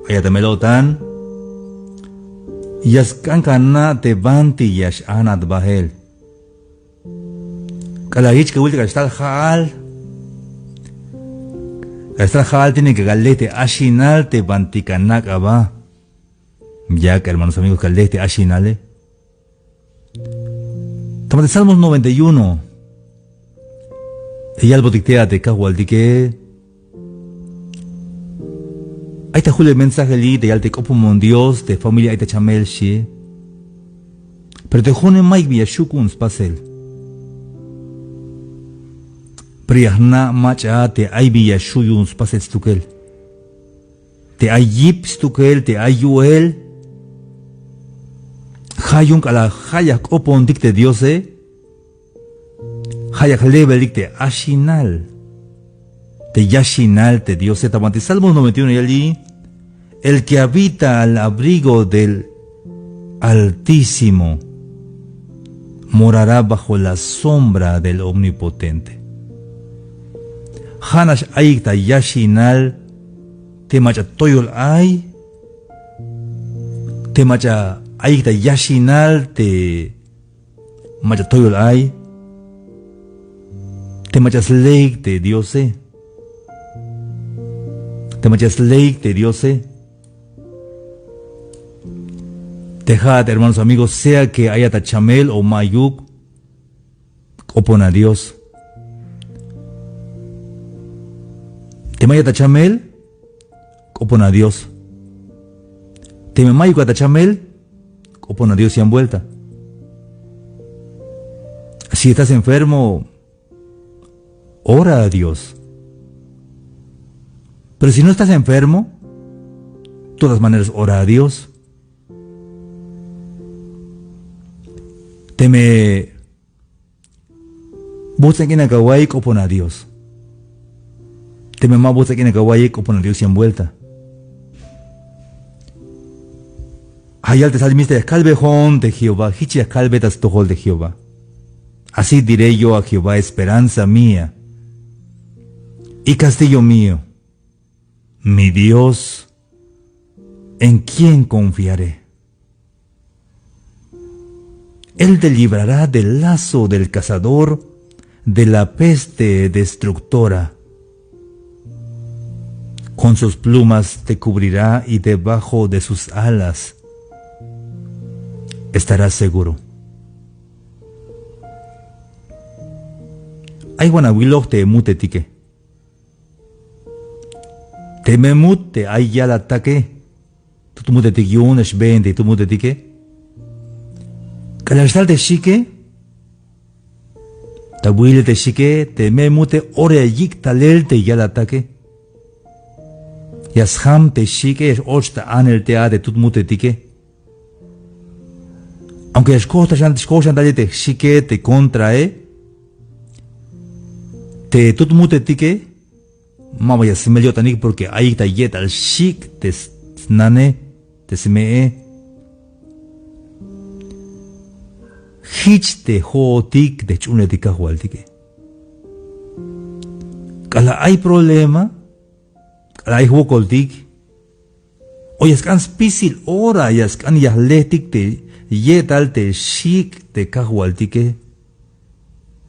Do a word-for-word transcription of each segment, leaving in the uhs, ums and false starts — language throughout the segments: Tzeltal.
Ayat ta mel-o'tan, ya sk'an kana' te banti ya x-anat bael. K'alal jich kawil te k'alal xtal ja'al, k'alal xtal ja'al tiene que kale te axinal te banti kana' k'aba. Yak hermanos, amigos, kale te axinale. Ta banti Salmos noventa y uno, ya yalbotik te a te Kajwaltike. Ay ta julel mensaje li' te yal te k'opomon Dios te familia ay ta chamel xie. Pero te jo'one mayuk bin ya xju' ku'un spasel. Pero ya jna' mach'a te ay bin ya xju' yu'un spasel stukel. Te ay yip stukel, te ay yu'el. Ja' yu'un k'alal ja' ya jk'opontik te Diose, ja' ya jlebelik te axinal, te yaxinal te Diose. Ta banti Salmos noventa y uno ya yal: El que habita al abrigo del Altísimo morará bajo la sombra del Omnipotente. Ja'nax ayik ta yaxinal te mach'a toyol ay, te mach'a ayik ta yaxinal te mach'a toyol ay, te mach'a sleik te Diose, te mach'a sleik te Diose. Te ja'at hermanos, amigos, sea que ayat ta chamel o mayuk, k'opona Dios. Teme ayat ta chamel, k'opona Dios. Teme mayuk a ta chamel, k'opona Dios yan buelta. Si estás enfermo, ora a Dios. Pero si no estás enfermo, de todas maneras ora a Dios. Teme buts'an k'in a kawa'iy, k'opona Dios. Teme ma buts'an k'in a kawa'iy, k'opona Dios yan buelta. Ja' yal te salmista: Ya kalbejon te Jehová, jich ya kalbe ta stojol te Jehová. Así diré yo a Jehová, esperanza mía y castillo mío, mi Dios, en quien confiaré. Él te librará del lazo del cazador, de la peste destructora. Con sus plumas te cubrirá y debajo de sus alas estarás seguro. Ay wan awiloj te mutetike. Teme mut te ay yalatake, tut mutetik yu'un ya xbeen te tut mutetike. K'alal xtal te xike, ta wilel te xike, teme mute ora ya yik' talel te yalatake. Ya sjam te xike, ya x-och ta anel te a te tut mutetike. Aunque ya xkoj ta xan, xkoj xan talel te xike te contrae, te tut mutetike, ma ba ya smel yo'tanik porque ayik ta ye'tal xik' te s-, snane, te sme'e. Jich te jo'otik te jch'uunel te kajwaltike. K'alal ay problema, k'alal ay jwokoltik, o ya sk'an spisil ora, ya sk'an ya jletik te ye'tal te xik' te kajwaltike,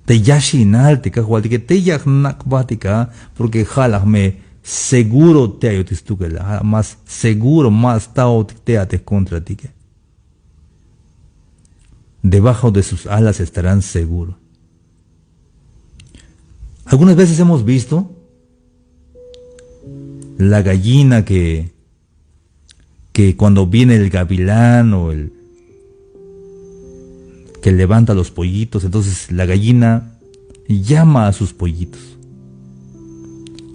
te yaxinal te kajwaltike, te ya jnak' jbatik a, porque ja' laj me seguro te ayotik stukel a, ja' más seguro, ma staotik te a te jkontratike. Debajo de sus alas estarán seguro. Algunas veces hemos visto la gallina que, que cuando viene el gavilán o el que levanta los pollitos, entonces la gallina llama a sus pollitos.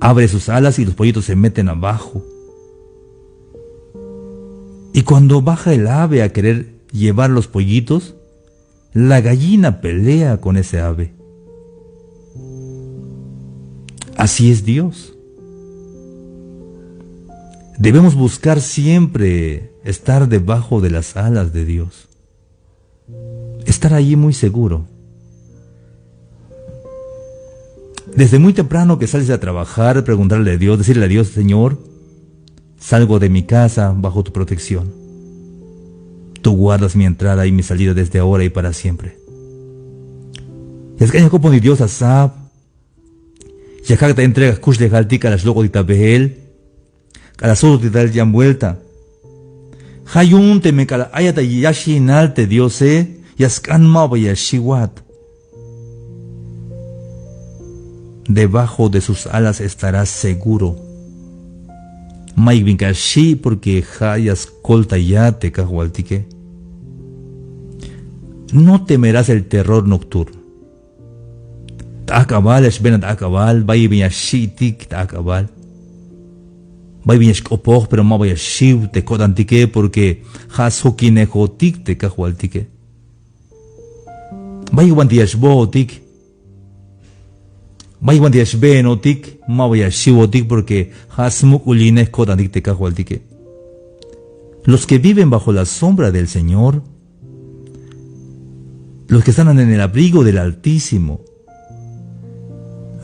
Abre sus alas y los pollitos se meten abajo. Y cuando baja el ave a querer llevar los pollitos, la gallina pelea con ese ave. Así es Dios. Debemos buscar siempre estar debajo de las alas de Dios. Estar allí muy seguro. Desde muy temprano que sales a trabajar, preguntarle a Dios, decirle a Dios: Señor, Salgo de mi casa bajo tu protección. Tú guardas mi entrada y mi salida desde ahora y para siempre. Ya sk'an ya jk'opontik Dios a sab. Ya jkak' ta entrega jkuxlejaltik k'alal xlok'otik ta beel. K'alal sujtotik tal yan vuelta. Ja' yu'un teme k'alal ayat ta yaxinal te Diose, ya sk'an maba ya xiwat. Debajo de sus alas estarás seguro. Mayuk bin ka xi' porque ja' ya skoltayat te Kajwaltike. No temerás el terror nocturno. Ta ajk'abal ya xbeenat ta ajk'abal, bayel bin ya xi'tik ta ajk'abal. Bayel bin ya xk'opoj pero maba ya xiw te ko'tantike porque ja' sjokinejotik te Kajwaltike. Bayuk banti ya xbootik. Bayuk banti ya xbeenotik, maba ya xiwotik porque ja' smuk'ulinej ko'tantik te Kajwaltike. Los que viven bajo la sombra del Señor, los que están en el abrigo del Altísimo,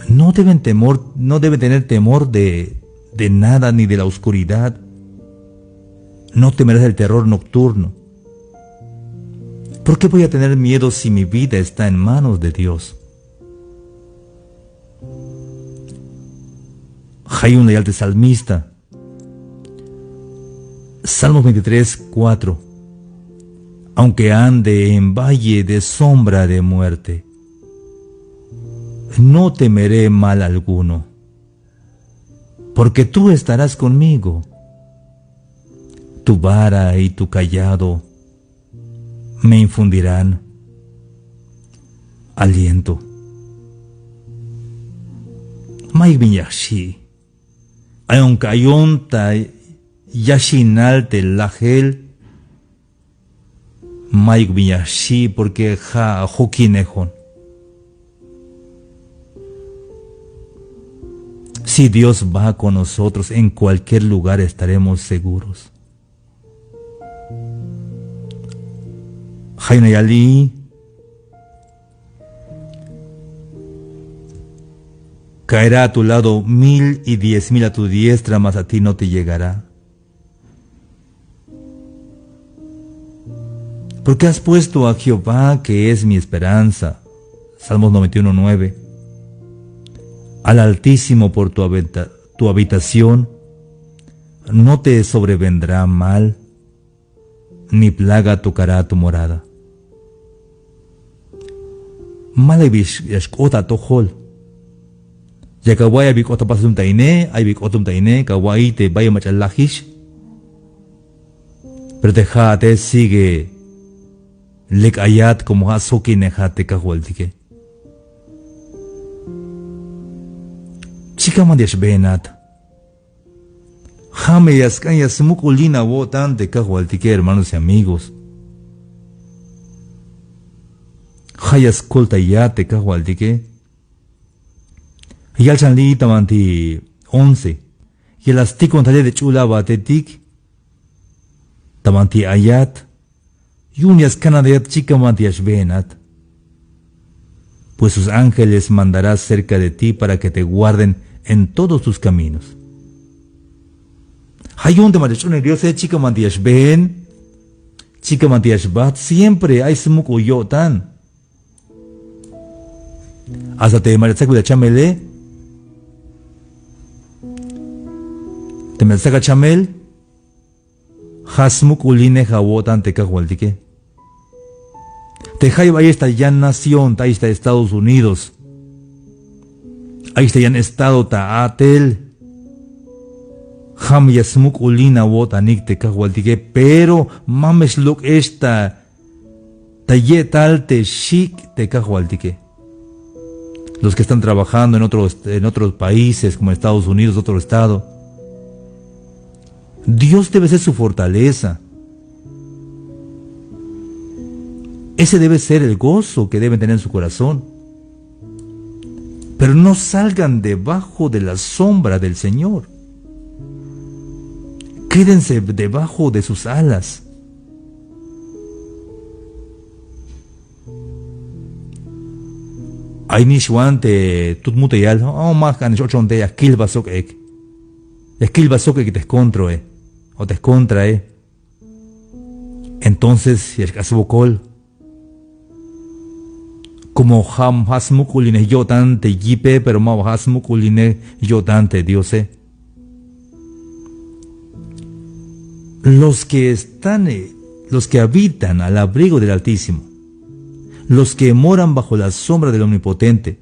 no deben temor, no deben tener temor de, de nada ni de la oscuridad. No temerás el terror nocturno. ¿Por qué voy a tener miedo si mi vida está en manos de Dios? Ja' yu'un la yal te salmista. Salmos veintitrés, cuatro. Aunque ande en valle de sombra de muerte, no temeré mal alguno, porque tú estarás conmigo. Tu vara y tu cayado me infundirán aliento. Mayuk bin ya xi'. Ayon ka ayon ta yaxinal te lajel, mayuk bin ya xi' porque ja' jokinejon. Si Dios va con nosotros, en cualquier lugar estaremos seguros. Ja' yu'un la yali: caerá a tu lado mil y diez mil a tu diestra, mas a ti no te llegará. Porque has puesto a Jehová, que es mi esperanza. Salmos noventa y uno, nueve. Al Altísimo por tu habita-, tu habitación, no te sobrevendrá mal, ni plaga tocará tu morada. Malay bi ya xk'ot atojol. Yak awa'iy ay bi k'ot apasel jun ta ine, ay bi k'ot jun ta ine, ka awa'iy te bayel mach'a lajix. Pero te ja'ate sigue lek ayat como ja' sjokinejat te Kajwaltike. Chikan banti ya xbeenat. Ja' me ya sk'an ya smuk'ulin awo'tan te Kajwaltike, hermanos y amigos. Ja' ya skoltayat te Kajwaltike. Yal xan li'i ta banti once. Ya la stikon tale te ch'ul abatetik. Ta banti ayat. Yu'un ya skanatayat chikan banti ya xbeenat. Pues sus ángeles mandará cerca de ti para que te guarden en todos tus caminos. Ja' yu'un te mach'a sch'uunel Diose, chikan banti ya xbeen, chikan banti ya xbat, siempre ay smuk'ul yo'tan. Hasta te mach'a tsakbil achamele, te mach'a tsak achamel, ja' smuk'ulinej awo'tan te Kajwaltike. Te jayeb ayex ta yan nación, ta ayex ta Estados Unidos, ayex ta yan estado ta a'tel, ja' me ya smuk'ulin awo'tanik te Kajwaltike, pero ma me xlok'ex ta ta ye'tal te xik' te Kajwaltike. Los que están trabajando en otros, en otros países como Estados Unidos, otro estado. Dios debe ser su fortaleza. Ese debe ser el gozo que deben tener en su corazón. Pero no salgan debajo de la sombra del Señor. Quédense debajo de sus alas. Ay nix wan te tut mutayal, o, ma jk'an nix ochon te ya kilba sok ek. Ya kilba sok ek te jkontroe. o te jkontrae, entonces ya xk'ax swokol. Como ja' smuk'ulinej yo'tan te yipe, pero ma ba ja' smuk'ulinej yo'tan te Diose. Los que están, eh, los que habitan al abrigo del Altísimo, los que moran bajo la sombra del Omnipotente,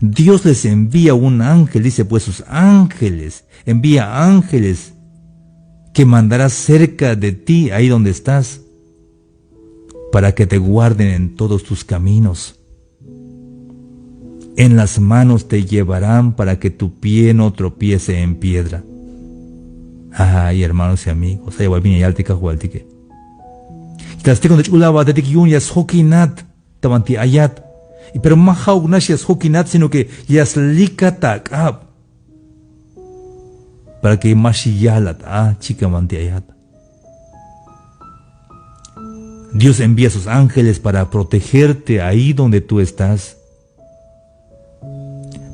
Dios les envía un ángel, dice, pues sus ángeles, envía ángeles que mandará cerca de ti, ahí donde estás, para que te guarden en todos tus caminos. En las manos te llevarán para que tu pie no tropiece en piedra. Ay, hermanos y amigos, ay, wal bin ya yal te Kajwaltike. Ta stikon te ch'ul abatetik yu'un ya sjokinat ta banti ayat. Pero ma ja'uknax ya sjokinat, sino que ya slikat ta ak'ab. Para que ma xiyalat a, chikan banti ayat. Dios envía sus ángeles para protegerte ahí donde tú estás.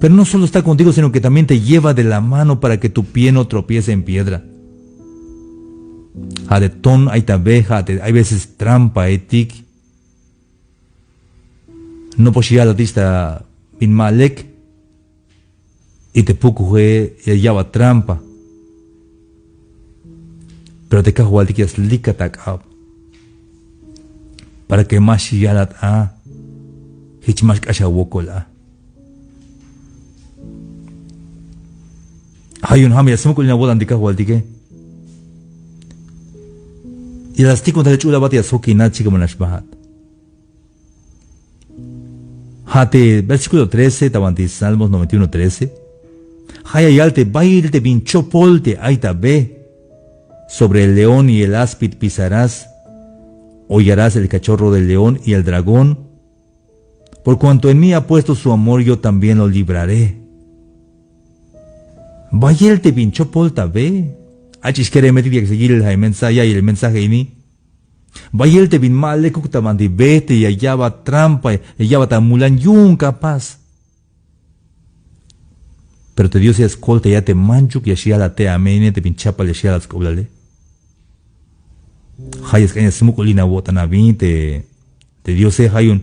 Pero no solo está contigo, sino que también te lleva de la mano para que tu pie no tropiece en piedra. Ja' te ton ay ta be, ja' te ay veces trampaetik. Nopox yalatix ta bin ma lek. Y te pukuje ya ya'bat trampa. Pero te Kajwaltik ya slikat ak'ab para que ma xiyalat a, jich ma xk'ax awokol a. Ja' yu'un ja' me ya smuk'ulin awo'tan te Kajwaltike. Ya la stikon tal te ch'ul abat, ya sjokinat, chikan ban la xbaat. Ja' te versículo trece ta banti Salmos noventa y uno trece. Ja' ya yal te bayel te bin chopol te ay ta be. Sobre el león y el áspid pisarás, hollarás el cachorro del león y el dragón. Por cuanto en mí ha puesto su amor, yo también lo libraré. Bayel te bin chopol ta be. Ach'ix keremetik yak yilel ja' mensaje, ya'iyel mensaje ini. Bayel te bin ma lekuk ta banti be te ya ya'bat trampa, ya ya'bat amulan yu'un ka pas. Pero te Dios ya skoltayat te manchuk ya xyalat te, amén, te bin chapal ya xyalat sk'oblale. Ja' ya sk'an ya smuk'ulin awo'tan a bin te, te Diose, ja' yu'un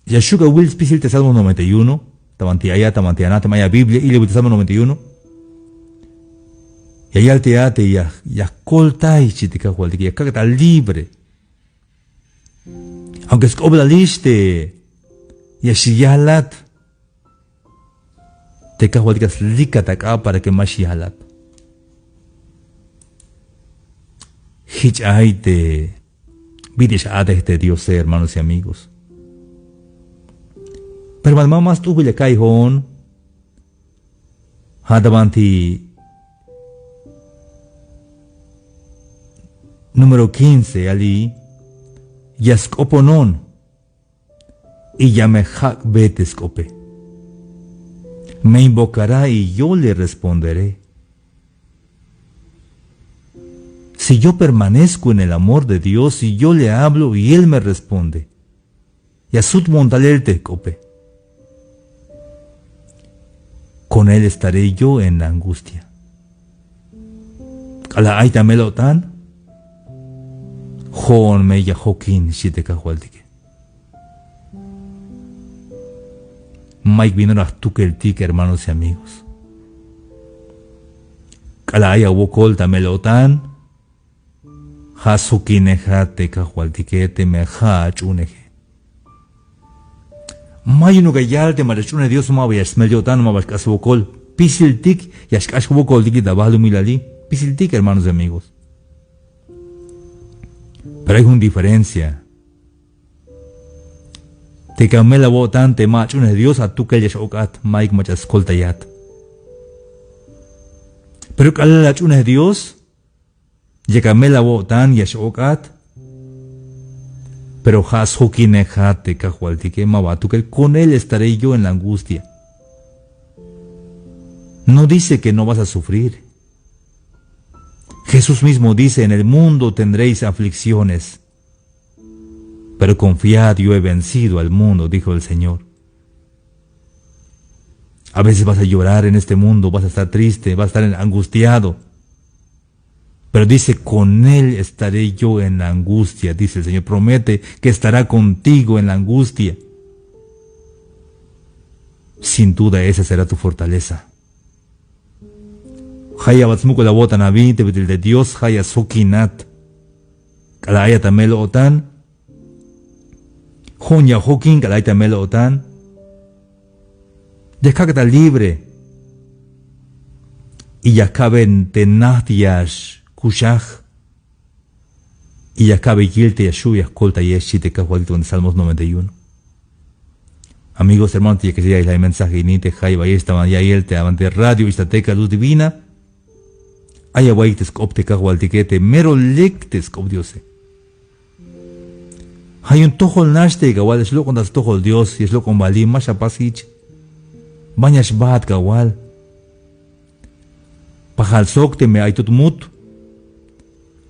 ya xju' awil spisil te Salmo noventa y uno, ta banti aya, ta banti ana, teme ay a Biblia, ilawil te Salmo noventa y uno. Ya yal te a te ya, ya jkoltay, xchi te Kajwaltike, ya kak' ta libre. Aunque sk'oblalix te ya xyalat, te Kajwaltik ya slikat ak'ab para que ma xyalat. Jich ay te bit'il x-a'tej te Diose, hermanos y amigos. Pero ma, ma, ma st'ujbil ya ka'iy jo'on. Ja' ta banti número quince, ali ya sk'oponon. Y ya me jak'be te sk'ope. Me invocará y yo le responderé. Si yo permanezco en el amor de Dios, si yo le hablo y él me responde, ya sutmon talel te jk'ope. Con él estaré yo en la angustia. K'alal ay ta mel-o'tan, jo'on me ya jokin, xchi te Kajwaltike. Mayuk bin ora jtukeltik, hermanos y amigos. K'alal ay awokol ta mel-o'tan, ja' sjokinejat te Kajwaltike, teme ja' ach'uuneje. Ma yu'unuk ya yal te mach'a xch'uunej Dios ma ba ya smel yo'tan, ma ba xk'ax swokol. Pisiltik ya xk'ax jwokoltik li' ta balumilali. Pisiltik, hermanos y amigos. Pero hay jun diferencia. Te kamel awo'tan te ma ach'uunej Dios, atukel ya x-ok'at, mayuk mach'a skoltayat. Pero k'alal ach'uunej Dios, yak amel awo'tan ya x-ok'at, pero ja' sjokinejat te Kajwaltike, ma ba atukel, con él estaré yo en la angustia. No dice que no vas a sufrir. Jesús mismo dice: "En el mundo tendréis aflicciones, pero confiad, yo he vencido al mundo", dijo el Señor. A veces vas a llorar en este mundo, vas a estar triste, vas a estar angustiado. Pero dice, con él estaré yo en la angustia, dice el Señor. Promete que estará contigo en la angustia. Sin duda esa será tu fortaleza. Ja' ya abat smuk'ul awo'tan abi te bit'il te Dios ja' ya sjokinat. K'alal ayat ta mel-o'tan, jo'on ya jokin k'alal ay ta mel-o'tan. Ya kak' ta libre. Y ya kabe te najt ya xkuxaj. Y ya kabe yil te ya xju' ya jkoltayex, xchi te Kajwaltik ta Salmos noventa y uno. Amigos, hermanos, ya que ya la mensaje ini te jayeb ayex ta ban ya'iyel te aban te radio Ixtateca Luz Divina. Ay awa'iyik te sk'op te Kajwaltike, te mero lek te sk'op Diose. Ja' yu'un tojol nax te ya awal ya xlok'on ta stojol Dios, ya xlok'on bali, ma xapas jich. Ban ya xbaat kawal. Pajal sok teme ay tut mut.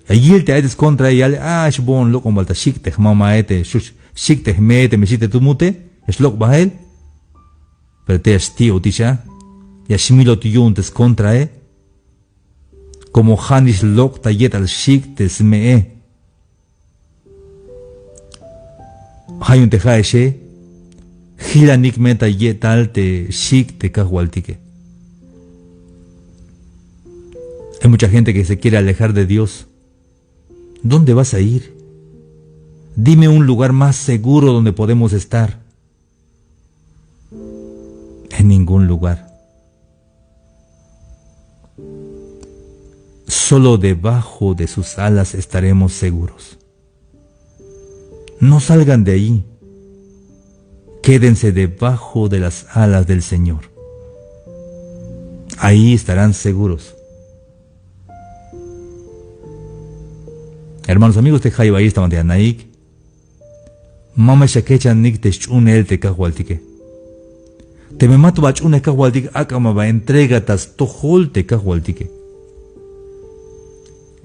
Ya yil te ay te skontrae, yale, a, xboon lok'on bal ta xik' te jmamae, te xuk xik' te jme'e, teme xi' te tut mute, ya xlok' bael. Pero te ya xti'ot ix a, ya xmilot yu'un te skontrae. Como ja'nix lok' ta ye'tal xik' te sme'e. Ja' yu'un te ja'exe, jilanik me ta ye'tal te xik' te Kajwaltike. Hay mucha gente que se quiere alejar de Dios. ¿Dónde vas a ir? Dime un lugar más seguro donde podemos estar. En ningún lugar. Solo debajo de sus alas estaremos seguros. No salgan de ahí. Quédense debajo de las alas del Señor. Ahí estarán seguros. Hermanos, amigos, te jayeb ayex ta banti anaik. Ma me xakechanik te sch'uunel te Kajwaltike. Teme ma to ba ach'uunej Kajwaltik, ak'a ma ba entrega ta stojol te Kajwaltike.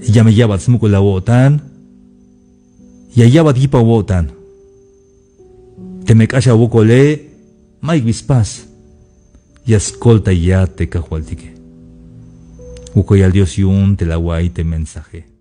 Ya me ya'bat smuk'ul awo'tan. Ya ya'bat yip awo'tan. Teme k'ax awokole, mayuk bi spas. Ya skoltayat te Kajwaltike. Wokolyal Dios yu'un te la awa'iy te mensaje.